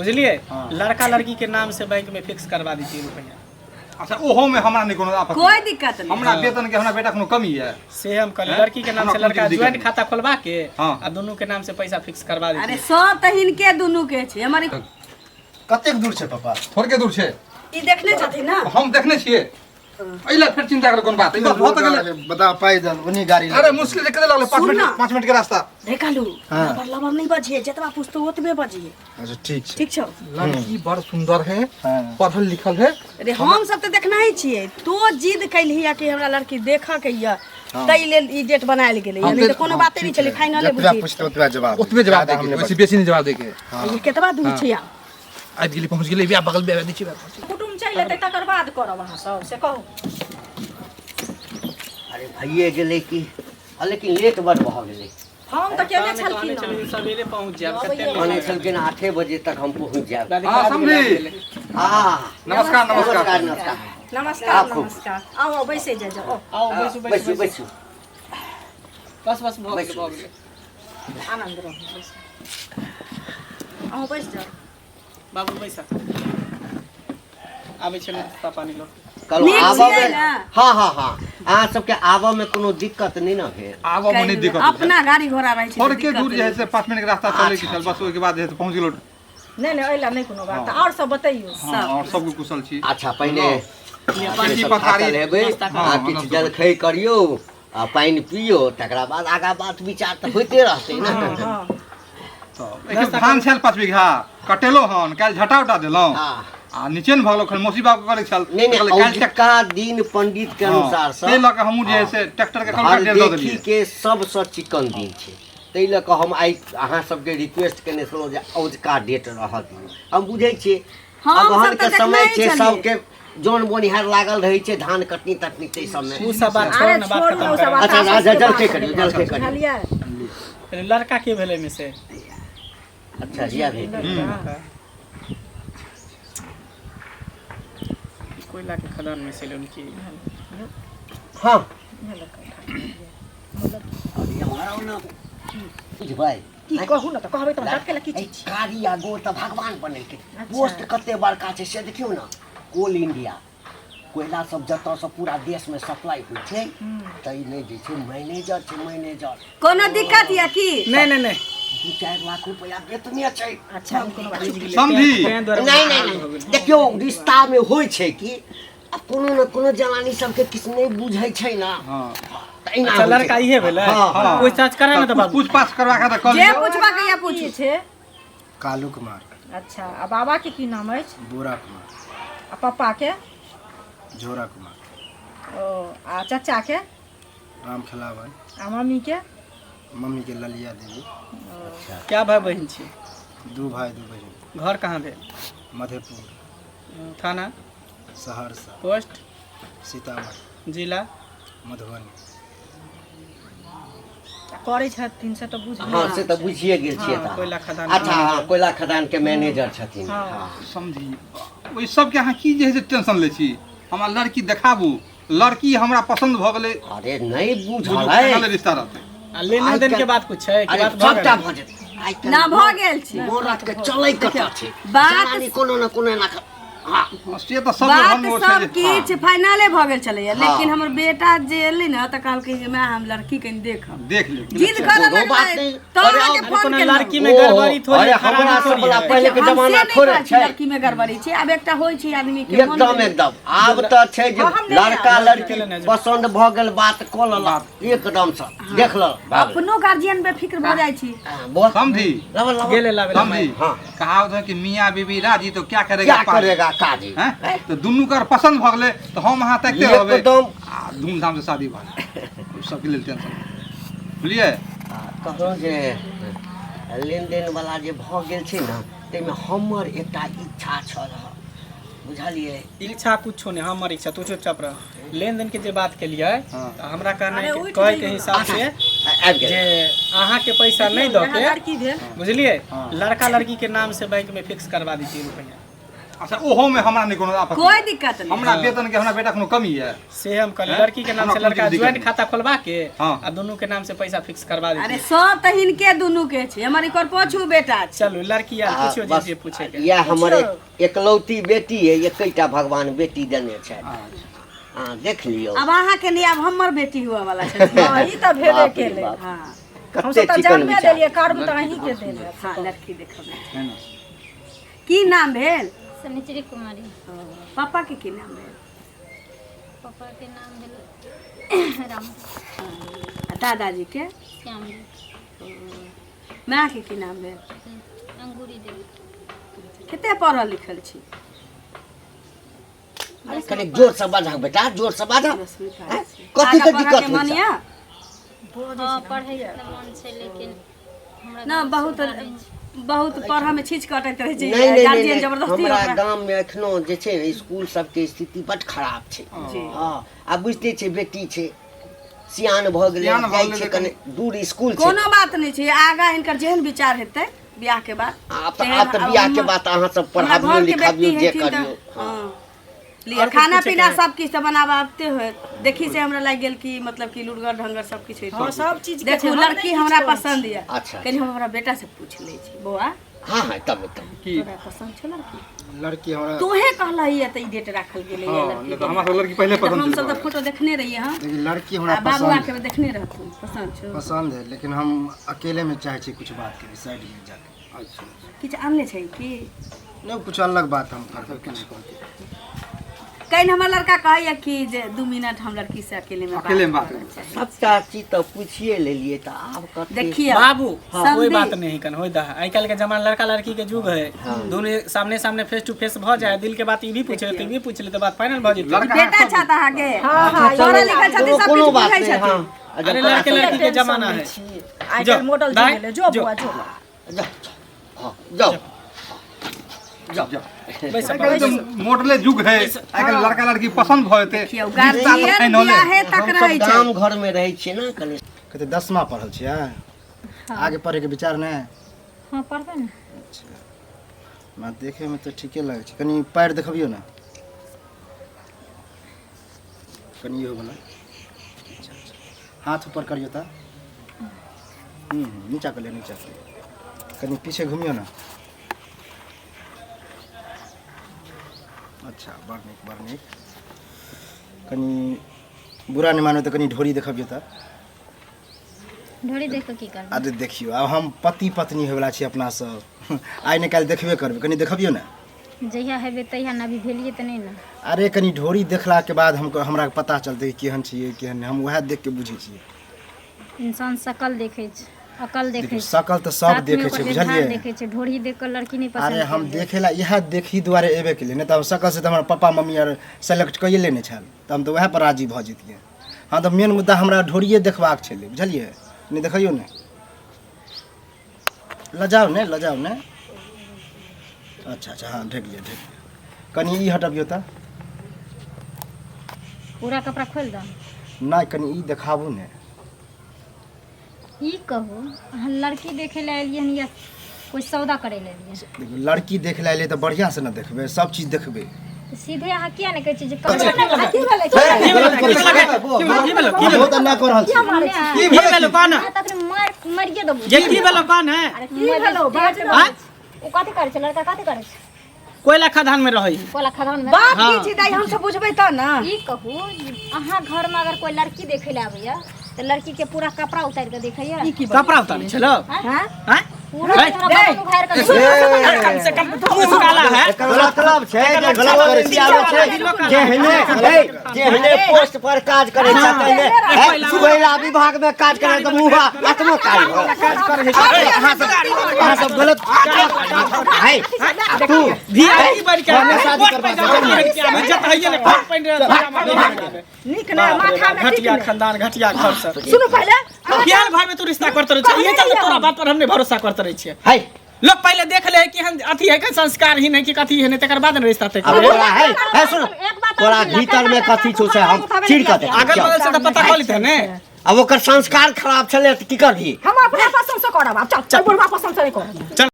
बुझलियै? हाँ। लड़का लड़की के नाम से बैंक में फिक्स करवा दीजिए रुपया। अच्छा, ओहो में हमरा नहि कोनो आपत्ति। कोई दिक्कत नहीं। हमरा वेतन के हमरा बेटा कोनो कमी है? से हम कहलियै, हैं? लड़की के नाम से हमरा लड़का कोनो दिक्कत ज्वाइंट नहीं। खाता खोलवा के हाँ। आ दुनू के नाम से पैसा फिक्स करवा अरे दीजिए। सब तऽ हिनके दुनू के छै, हमर कतेक दूर छै पापा? थोड़के दूर छै। ई देखने छथिन ना? हम देखने छियै, एहि लए फेर चिंता करे कोन बात, ई बस भऽ तऽ गेलै। बता पाइ दल ओनी गाड़ी। अरे मुश्किल से कते लागलै? 5 सुन मिनट, ना। 5 मिनट के रास्ता। रे कालू, हाँ। लबर लबर नहीं बजिए, जतबा पूछतो ओतबे बजिए। अच्छा, ठीक छै। ठीक छौ? लड़की बड़ सुंदर है, हाँ। पढ़ल लिखल है। अरे हम सब तऽ देखना ही छियै, तो जिद कैलही कि हमरा लड़की देखऽ के यऽ, ताहि लेल ई डेट बनायल गेलै, हम नहीं तऽ तऽ- कोनो हाँ, बाते नहीं छलै, फाइनले जतबा बुझी। पूछते ओतबा जवाब। ओतबे जवाब ज्यादा हम देके, नहि ओहिसे बेसी नहीं जवाब देके। ये केतबा दूर छै आब? आबि गेली, पहुँच गेली, वएह बगल में देखिए। कुटुम चलि एतै तकर बाद करब अहाँ सब, से कहू। अरे भइए गेलै की आ, लेकिन लेट बड़ भऽ गेलै। फोन तऽ केने कहने छलखिन छलियै हँ। सवेरे पहुँच जायब, कते कहने छलखिन 8 बजे तक हम पहुँच जायब। हाँ समझी। हाँ। नमस्कार, नमस्कार। नमस्कार, नमस्कार। नमस्कार। आबू। नमस्कार, आउ आउ, बैसे जाय जाउ, आउ। आउ, बैसू बैसू। बैसू बैसू। बस बस, भऽ गेलै। बैसू, भऽ गेलै। आनन्द रहू, बैसू, अहूँ बैस जाउ। बाबू बैसा, आबै छै नाश्ता पानी लऽ। कहलहुँ नीक आबऽ छियै मे ने? हँ हँ हँ, अहाँ सबके आबऽ मे कोनो दिक्कत नहि ने भेल? आबऽ मे नहि दिक्कत। अपना गाड़ी घोड़ा रहै छै तऽ थोड़के दिक्कत दूर जे है से 5 मिनट के रास्ता चलै के छल, बस ओहिके बाद जे है से पहुँच गेलहुँ। नहि नहि, एहि लए नहि कोनो बात। आओर सब बतैयौ। हाँ, और सब कुशल छी। अच्छा, पहिने खेती सब पथारी- थाकल हेबै। हाँ, आ किछु जलखै करियौ आ पानि पियौ, तकरा बाद आगाँ बात विचार तऽ होइते रहतै ने। हँ। तऽ एखन धान छल 5 बीघा, कटेलहुँ हन, काल्हि झटा उटा देलहुँ हँ। आ निचेन भऽ गेलहुँ। खाली मौसी बाबू करै छल। नहि नहि, कहलै काल्हि ट्रैक्टर औजुका दिन पंडित के अनुसार से लऽ कऽ हमहूँ जे है से ट्रैक्टर के कलका घर डेढ़ दऽ देखी देलियै। के सबसँ चिकन दिन छै, ताहि लऽ कऽ हम आइ अहाँ सबके रिक्वेस्ट केने छलहुँ जे औजुका डेट रहऽ दियौ। हम बुझै छियै हम सब अगहन तऽ के समय देखने छै, छलियै। सबके जौन बोनिहार लागल रहै छै, धान कटनी तटनी ताहि सबमे। उ सब बात छोड़ अरे ना, बात छोड़ू ने खत्म ओ सब करू। बात। अच्छा सासुके अच्छा, जलखै बात करियौ, जलखै करियौ। बुझलियै? लड़का के भेलै एहिमे से? अच्छा, जिया भेल। कोयला के खदान में से की? हँ, बुझबै की कहू ने, तऽ कहबै तऽ डटके की चीज छै? कारी आ गोर तऽ भगवान बनेलकै, पोस्ट कते बड़का छै से देखियौ ने। कोल इंडिया कोयला सब जतऽसँ पूरा देशमे सप्लाई होइ छै, ताहिमे जे छै मैनेजर छै, मैनेजर। कोनो दिक्कत यऽ की? नहि नहि नहि। 2-4 लाख रुपया वेतने छै। अच्छा, ई कोनो बात नहि। समझी। तें दुआरे नहि नहि नहि, देखियौ रिश्तामे होइ छै कि आ कोनो ने कोनो जवानी सबके किछु नहि बुझै छै ने। हँ। तऽ एना अच्छा होइ छै। लड़का इहे भेलै? हँ, हँ। कोइ जाँच करा ने तऽ बाबू। पूछ पाछ करवा के तऽ जे कहलियौ। पूछबाक यऽ की पूछू। छै? कालू कुमार। अच्छा, आ बाबा के की नाम अछि? बोरा कुमार। आ पप्पा के? झोरा कुमार। ओ आ चचा के? राम खेलावन। आ मम्मी के? मम्मी के ललिया देवी। क्या भाई बहिन छी? 2 भाई 2 बहिन। घर कहाँ भेल? मधेपुर। थाना? सहरसा। पोस्ट? सीतामढ़ी। जिला? मधुबनी। करै छथिन से तऽ बुझ। हँ, से तऽ बुझिए गेल छियै तऽ। कोयला खदान। अच्छा, हँ, कोयला खदान के मैनेजर छथिन। हँ। समझी, ओहि सबके अहाँ की जे है से टेंशन लै छी? हमरा लड़की देखाबू, लड़की हमरा पसंद भऽ गेलै। अरे नहि बुझू बुझल फाइनल अइ। रिश्ता रहतै। आ लेने देन के बात कुछ छै कि अरे बात भऽ सबटा गेल? भऽ जेतै आइ काल्हि। ना, भऽ गेल छै। मरद के चलै कतऽ छै? बात- जनानी कोनो ने कोनो एना कऽ- हँ। से तऽ सब बात घरमे ओ छै सब जे किछु फाइनले भऽ गेल छलैया, हाँ। लेकिन हमर बेटा जे एलै ने तऽ कहलकै जे माय, हम लड़की कनि देखब। देख ले। जिद करऽ कोनो बात लगलै नहि। तऽ अरे अहाँके अरे फोन कोनो केलहुँ। लड़की में गड़बड़ी थोड़ी, अरे खराबी हमरा सब थोड़ी वला है। पहिले के हम से जमाना नहि थोड़े कहै छी छै। लड़की में गड़बड़ी छै, आब एकटा होइ छै आदमी के मन एकदम भेलै। एकदम, आब तऽ छै जे हम नहि लड़का आब। लड़की लेने जाउ। पसन्द भऽ गेल, बात कऽ लेलक, एकदम सँ देख लेलक, भऽ गेल। अपनो गार्जियन बेफिक्र भऽ जाइ छै। हाँ, बोल। समझी। लबा लबा। गेले लाबे ला। समझी। हाँ। कहावत है कि मियाँ बीबी राजी तो क्या करेगा क्या पाजी? करेगा काजी? हैं? तो दुनू कर पसंद भऽ गेलै तऽ हम अहाँ ताकिते रहबै। एकदम। आ धूमधाम से शादी भऽ गेल, सबके लेल टेंशन नहि। बुझलियै? आ, कहलहुँ जे लेनदेन वाला जे भऽ गेल छै ने, ताहिमे हमर एकटा इच्छा छल हँ, बुझलियै? इच्छा कुछो नहीं, हमर इच्छा, तू चुपचाप रह। लेन देन के जे बात केलियै हाँ। तऽ हमरा कहना अरे है कि उठि कहै के जइयौ। हिसाब से आबि गेल जे अहाँके पैसा नहि दऽ के लड़की भेल। बुझलियै? हाँ। लड़का लड़की के नाम से बैंक में फिक्स करवा दीजिए रुपया। अच्छा ओहो में हमरा नहीं कोनो आपत्ति। कोई दिक्कत नहीं। हमरा वेतन के हमरा बेटा कोनो कमी है से हम कहली लड़की के नाम से हमरा लड़का कोनो दिक्कत ज्वाइंट नहीं। खाता खोलवा के हाँ। आ दोनों के नाम से पैसा फिक्स करवा अरे देती। सब तऽ हिनके दुनू के छै, हमर एकर पाछू बेटा छै। चलू लड़की आर आ, पूछियो जे बस जे पूछे के। इएह हमर एकलौती बेटी है, एकैटा भगवान बेटी देने छथि। हाँ देख लियौ। आब अहाँके नहि, आब हमर बेटी हुआ वाला छै। हँ, ई तऽ भेबे बाप रे केलै। बाप। हाँ कते हमसब तऽ चिकन जन्मे विचार। देलियै, कर्म तऽ अहींके देलियै। हाँ लड़की देखबै। है ना। की नाम भेल? शनिचरी कुमारी। पापा के की नाम भेल? पापा के नाम भेल राम। आ दादाजी के? श्याम जी। माय के की नाम भेल? अंगूरी देवी। कते पढ़ल लिखल छी? अरे कने जोर से बाजह बेटा, जोर से बाजह। दसवीं पास छी। कथी के आगाँ पढ़ऽ दिक्कत के होइ मन छै? यऽ? हाँ पढ़ै के तऽ मन छै, लेकिन हमरा ना गाँवमे बहुत सुविधा नहि छै। बहुत पढ़ऽ में छीच कटैत रहै छै। नहीं नहीं गार्जियन नहीं, जबरदस्ती हमरा ओकरा गाम में एखनो जे छै ने स्कूल सबके स्थिति बड खराब छै। हाँ आ बुझते छै बेटी छै, सियान भऽ गेलै, सियान भऽ जाइ गेलै छै तऽ कने दूर स्कूल छै। कोनो बात नहि छै, आगाँ हिनकर जेहन विचार हेतै बियाह के बाद। आब तऽ आब तऽ बियाह के बाद अहाँ सब हमरा पढ़ाबियौ घरके लिखाबियौ व्यक्ति जे हेथिन तऽ करियौ। हाँ। हाँ। लिअ खाना पीना सब किछु तऽ बनाबऽ आबिते होयत। देखी से हमरा लागि गेल कि मतलब कि लुरगर ढंगर सब किछु हँ सब चीज के देखू छै, हम लड़की नहि किछु हमरा करै पसंद यऽ। अच्छा। कनि हम हमरा बेटा से पूछ लै छी। बौआ हाँ हाँ तब तब की तोरा पसंद छौ लड़की? लड़की हमरा तोहे कहलही तऽ ई डेट राखल गेलै हाँ लड़की नहीं तो हमरा सब लड़की पहले पसंद हम सब छलै। तऽ फोटो देखने रहियै हम। देखिए लड़की हमरा आ बाबुआ पसंद के देखने रहथुन। पसंद छौ? पसंद है, लेकिन हम अकेले में चाहे छी कुछ बात करी साइड में जाके। अच्छा किछु आनने छै की? नहीं कुछ अलग बात हम करबै कुछ कहते। कहीं हमर लड़का कहैया कि जे 2 मिनट हम लड़की से अकेले में अकेले में बात करऽ करी। चाही। सबटा चीज तऽ पूछिए लेलियै तऽ आब कते देखिए बाबू हाँ। कोई बात नहीं कन होय दा, आइ काल्हि के जमाना लड़का लड़की के युग है, दोनों सामने सामने फेस टू फेस भ जाए, दिल के बात ई भी पूछे तो ई भी पूछ ले तो बात फाइनल भ जेतै। लड़का बेटा छथि अहाँके? हँ हँ पढ़ल लिखल छथिन, सब कोनो किछु बात बुझै नहीं। छथिन। हाँ अरे लड़के लड़की के जमाना है। आइ काल्हि मॉडल दाइ, गेलै। जो जो। बौआ जो। जाओ हाँ जाओ जाओ जाओ। बैस आइ काल्हि तऽ मॉडले युग है, आइ काल्हि लड़का लड़की पसंद भऽ जेतै। देखियौ रिश्ता तऽ गार्जियन फाइनले। बियाहे तक हम रहै सब छै। गाम घर में रहै छियै ना कने। कते 10वां पढ़ल छियै? आगे पढ़े के विचार नहि? हाँ पढ़बै ने। अच्छा हमरा देखे में तऽ ठीके लगै छै। कनि पैर देखबियौ ने कनि इहो वाला। अच्छा अच्छा हाथ ऊपर करियौ तऽ। नीचा कर लियौ, नीचा कर लियौ, कनि पीछे घुमियौ ने। अच्छा बड़ नीक बड़ नीक। कनि बुरा नहि मानबै तऽ कनि ढोरी देखबियौ तऽ। ढोरी देख कऽ की करबै? अरे देखियौ आब हम पति पत्नी होयवला छी अपना सब, आइ ने काल्हि देखबे करबै, कनि देखबियौ ने। जहिया हेबै तहिया ने, अभी भेलियै तऽ नहि ने। अरे कनि ढोरी देखलाके बाद हमको हमरा पता चलतै कि केहन छियै केहन नहि, हम उएह देख के बुझै छियै। इंसान शकल देखै छै, अकल देखै देखियौ छै, शकल तऽ सब साथ में देखै ओकर छै व्यवहार बुझलियै। देखै छै, ढोरी देख कऽ लड़की नहि पसंद अरे हम करै छै। देखे ला इएह देखी दुआरे एबे केलियै, नहि तऽ हम शकल से तऽ हमर पप्पा मम्मी आर सेलेक्ट कैए लेने छल तऽ हम तऽ उएह पर राजी भऽ जैतियै। हाँ तऽ मेन मुद्दा हमरा ढोरिए देखबाक छलै बुझलियै। नहि देखियौ ने, लजाउ ने, लजाउ ने। अच्छा अच्छा हाँ ढकि लिअ ढकि लिअ। कनि ई हटबियौ तऽ। पूरा कपड़ा खोलि दऽ। नहि कनि ई देखाबू ने। ई कहू अहाँ लड़की देखै लए एलियै हन या कोई सौदा करै लए एलियै? देखियौ लड़की देख लए एलियै तऽ बढ़िआँ से ने देखबै, सब चीज देखबै। तऽ सीधे अहाँ किया नहि कहै छियै जे बहुत अन्याय कऽ रहल छी। की भेलो कौन? तखन मारिए देबो। जे की भेलो कौन है? की भेलौ बाज ने। ओ कथी करै छै लड़का? कथी करै छै? कोयला खदान में रहै। कोला खदान में। बात की छै दाइ, हम सब बुझबै तऽ ने। ई कहू अहाँ घर में अगर कोई लड़की देखै लए आबैया तऽ लड़की के पूरा कपड़ा उतारि कऽ देखैया? कपड़ा उतारै छलो? हाँ? हैं? पूरा बदन उघारि कऽ देखैया? कम से कम मुँह काला है। एकर मतलब छै जे गलत करै छै, जेहने जेहने पोस्ट पर काज करै छै तेहने कोयला विभाग में काज करै तऽ मुँह आत्मो काज भऽ अहाँ सब गलत है। तू वीआईपी बन के हमने शादी कोट करबा पैजामा पहिन के आबै, इज्जत हइये ने, कोट पहिन रहे, पैजामा नहि पहिन। नीक नहि माथा में घटिया खानदान, घटिया घर सब। सुनू पहिले केहन घर में तू रिश्ता करते रहै छै? ये चलते तोरा बात पर हमने भरोसा करते रहै छियै। है लोग पहले देख ले कि हम अथी है कि संस्कारहीन है कि कथी है, नहीं तकर बाद ने रिश्ता तय अब करे। तोरा है है सुन, तोरा भीतर में कथी छौ से हम चीर कऽ देखै अगल छियौ। बगल से तऽ पता कऽ लेते ने। अब ओकर संस्कार खराब छलै तऽ की करबही? हम अपना पसंद से करब। आब चल चल, बुढ़वा पसंद से नहीं करब। चल।